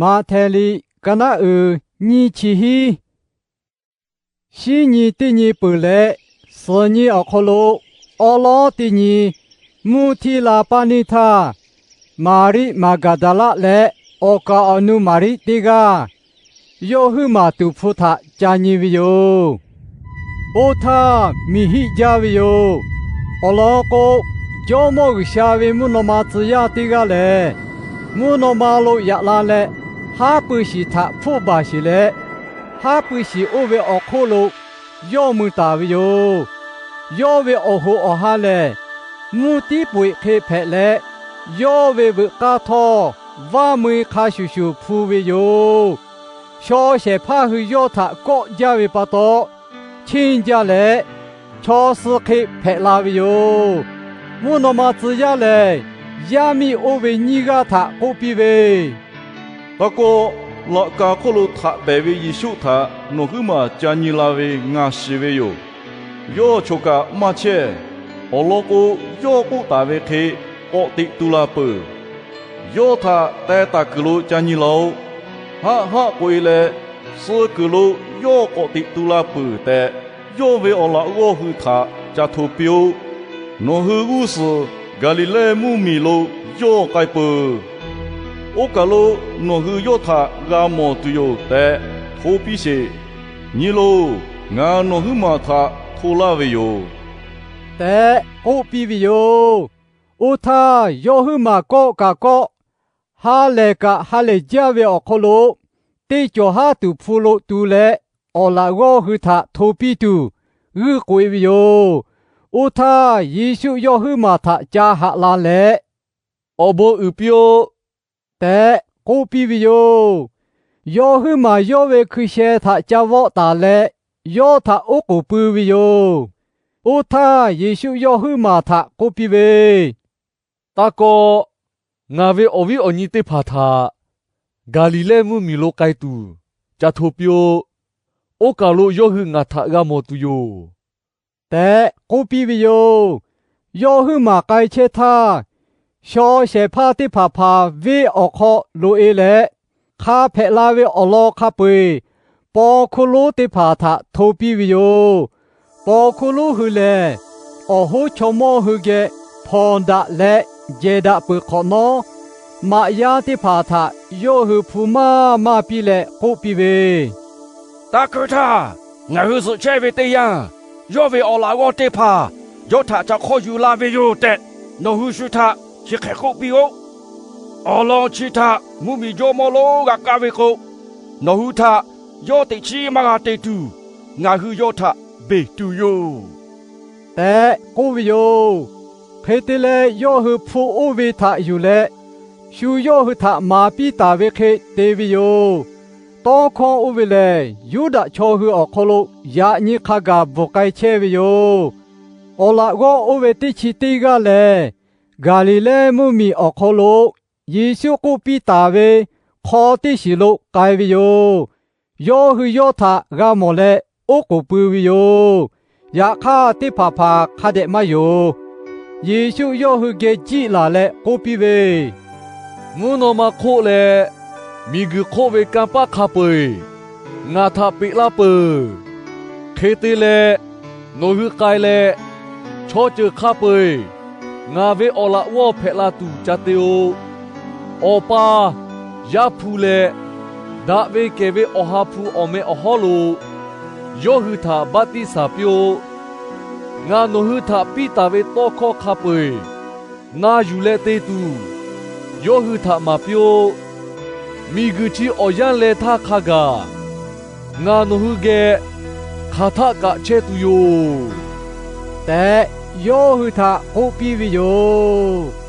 Maꞈhtehˍ liꞈ ka naˉ uiˍ nyiˇ chi hiˉ. Shinˉ nyi teˇ nyi peuˬ leh, suhˍ nyi awˬ hk'aw lo awˉ lawˉ teˇ nyi, mvuhˇ htiˇ la paˇ neˇ htaˇ, Maˍriˆ Maˍgaˍdaˍlaˆ leh awˬ kaˍ awˬ nu Maˍriˆ teˇ g'aˇ, yawˇ huiˉ maˬ tuˍ hpfuh htaꞈ ca nyi ve yoˬ. Oˇ htaˇ miˬ hiˆ jaˇ ve yoˬ. Awˬ lawn k'o, Jawˇmawˇ G'uiˬsha ve mvuhˇ naw ma tcuh yaˇ teˇ g'aˇ lehˬ, mvuhˇ naw ma lo yaꞈ la leh, haˉ pui shiˍ htaꞈ hpfuhˆ baˬ sheˬ leh, haˉ pui shiˍ oˇ ve awˬ hk'oˆ lo yawˇ mui taˍ ve yoˬ. Yawˇ ve awˬ hoꞈ awˬ ha lehˬ, mvuhˇ tiˉ peu eꞈ hk'e hpehꞈ leh, yawˇ ve veuꞈ k'aˇ htawˇ vaˇ mui hk'a shuˍ shuˍ hpu ve yoˬ. Shaw shehˍ hpaˇ hui yawˇ htaꞈ kawˆ jaˇ ve pa taw, cheˇ jaˇ leh, chaw suh hk'e hpehꞈ la ve yoˬ. Mvuhˇ naw ma tcuh yaˇ lehˬ, yaˇ miˇ oˇ ve nyiˇ g'aˇ htaꞈ k'oˆ piˇ ve, Taˇ kawˆ. Laꞈ ka hk'oˆ lo htaꞈ pehˍ ve Yeˍsuˆ htaꞈ nawˬ huiˉ maˬ ca nyi la ve ngaˬ shiˍ ve yoˬ. Yawˇ choˬ kaꞈ maˇ chehˇ. Awˬ lawn k'o, yawˇ k'oˆ taˍ ve hk'e k'awꞈ teꞈ tu la peuˬ. Yawˇ htaꞈ teh taˍ kuiˬ lo ca nyi la-oꞈ. Haˆ haˆ k'oꞈ e leh, suh kuiˬ lo yawˇ k'awꞈ teꞈ tu la peuˬ tehꞈ, yawˇ ve awˬ laꞈ g'awˇ hui htaꞈ ca hto piˇ-oˆ. Nawˬ hui g'uˇ suhˍ Gaˍliˍlehˇ mvuhˇmiˬ lo yawˇ k'ai peuˬ. Oˇ kaˬ lo nawˬ hui yawˇ htaꞈ g'a mawˬ tuˬ yoˬ tehꞈ hto piˇ sheˍ. Nyi loˬ, ngaˬ nawˬ huiˉ maˬ htaꞈ hto laˇ ve yoˬ tehꞈ k'oˆ piˇ ve yoˬ. Oˇ htaˇ yawˇ huiˉ maˬ kawˆ kaꞈ kawˆ, ha lehˬ kaꞈ ha lehˬ jaˇ ve awˬ hk'aw lo, teˇ cawˬ haˉ tuˍ hpfuh lo tu leh, awˬ laꞈ g'awˇ hui htaꞈ hto piˇ tuˬ g'uiˇ k'oꞈ e ve yoˬ. Oˇ htaˇ Yeˍsuˆ yawˇ huiˉ maˬ htaꞈ ca haꞈ la leh, Awˬ bon uiˍ piˇ-oˆ tehꞈ k'oˆ piˇ ve yoˬ. Yawˇ huiˉ maˬ yawˇ ve hkui sheh htaꞈ ca vawˆ taˍ leh, yawˇ htaꞈ oˉ k'oˍ pui ve yoˬ. Oˇ htaˇ Yeˍsuˆ yawˇ huiˉ maˬ htaꞈ k'oˆ piˇ ve, Taˇ kawˆ. Ngaˬ ve awˬ viˉ awˬ nyi teˇ hpaˍ htaꞈ Gaˍliˍlehˇ mvuhˇmiˬ lo k'ai tuˬ ca hto piˇ-oˆ. Oˇ kaˬ lo yawˇ hui ngaˬ htaꞈ g'a mawˬ tuˬ yoˬ tehꞈ k'oˆ piˇ ve yoˬ. Yawˇ huiˉ maˬ k'ai chehˇ htaˇ, shaw shehˍ hpaˇ teˇ hpaˍ hpaˍ venˇ awˬ hk'aw loꞈ e leh, hk'a hpehꞈ la ve awˬ lawn hk'a peu-eˬ paw hkuˇ lonˉ teˇ hpaˍ htaꞈ hto piˇ ve yoˬ. Paw hkuˇ lonˉ hui lehˬ, awˬ hoˉ chaw mawˇ hui geh hpawnˬ daꞈ leh jehˬ daꞈ peuˬ hk'awꞈ nawˉ, maꞈ yaˇ teˇ hpaˍ htaꞈ yawˇ hui hpu maˇ maˇ piˇ leh k'oˆ piˇ ve, Taˇ keu htaˇ, ngaˬ hui zuhꞈ chehˇ ve teˇ yanˇ, yawˇ ve awˬ laꞈ g'awˇ teˇ hpaˍ yawˇ htaꞈ ca hk'awˇ yuˬ la ve yoˬ tehꞈ, nawˬ hui shu htaꞈ chi hk'e k'oˆ piˇ-oˆ. Awˬ lawn chi htaꞈ mvuhˇmiˬ jawˇmawˇ lonˉ g'a kaˇ ve k'o, nawˬ hui htaꞈ yawˇ teꞈ chiˉ maˇ g'a te tuˬ, ngaˬ hui yawˇ htaꞈ beˬ tuˬ yoˬ tehꞈ k'oˆ ve yoˬ. Hk'e te leh, yawˇ hui hpu oˇ ve htaꞈ yuˬ leh, shu yawˇ hui htaꞈ maˍ piˇ taˍ ve hk'e te ve yoˬ. Tawˇ hkawˇ oˇ ve lehˬ, Yuˇdaꞈ chaw hui awˬ hk'aw lo yaꞈ nyi hk'a gaˬ bvuhˬ k'ai chehˇ ve yoˬ. Awˬ laꞈ g'awˇ oˇ ve teˇ chi teˇ g'aˇ lehˬ, Gaˍliˍlehˇ mvuhˇmiˬ awˬ hk'aw lo Yeˍsuˆ k'oˆ piˇ taˍ ve hk'aw teˇ shiˍ lo k'ai ve yoˬ. Yawˇ hui yawˇ htaꞈ g'a mawˬ leh oˉ k'oˍ pui ve yoˬ. Yaꞈ hk'aˇ, teˇ hpaˍ hpaˍ hk'a dehꞈ maˇ yonˍ. Yeˍsuˆ yawˇ hui geh jiˆ laˬ leh k'oˆ piˇ ve, Mvuhˇ naw ma hk'oˆ leh miˬguiˬ hk'oˆ ve kanˇ paˆ hk'a peu-eˬ ngaˬ htaꞈ peꞈ laˇ peuˬ. Hk'e te leh, nawˬ hui k'ai leh, chaw ceuˬ hk'a peu-eˬ ngaˬ ve awˬ laꞈ g'awˇ hpehꞈ la tuˬ ca te-o. Awˬ pa, Yaˇ hpu leh Daꞈ ve kehˬ ve Awˬ ha hpu awˬ meh awˬ hawˉ lo yawˇ hui htaꞈ baˆtiˆsaˬ piˇ-oˆ. Ngaˬ nawˬ hui htaꞈ piˇ taˍ ve tawˇ hkawˇ hk'a peu-eˬ na yuˬ leh te tuˬ, yawˇ hui htaꞈ maˍ piˇ-oˆ. Miˬguiˬ chi awˬ yanˇ leh htaˇ hk'a gaˬ ngaˬ nawˬ hui geh hk'aˬ htaˆ kaꞈ chehˇ tuˬ yoˬ tehꞈ, yawˇ hui htaꞈ k'oˆ piˇ ve yoˬ.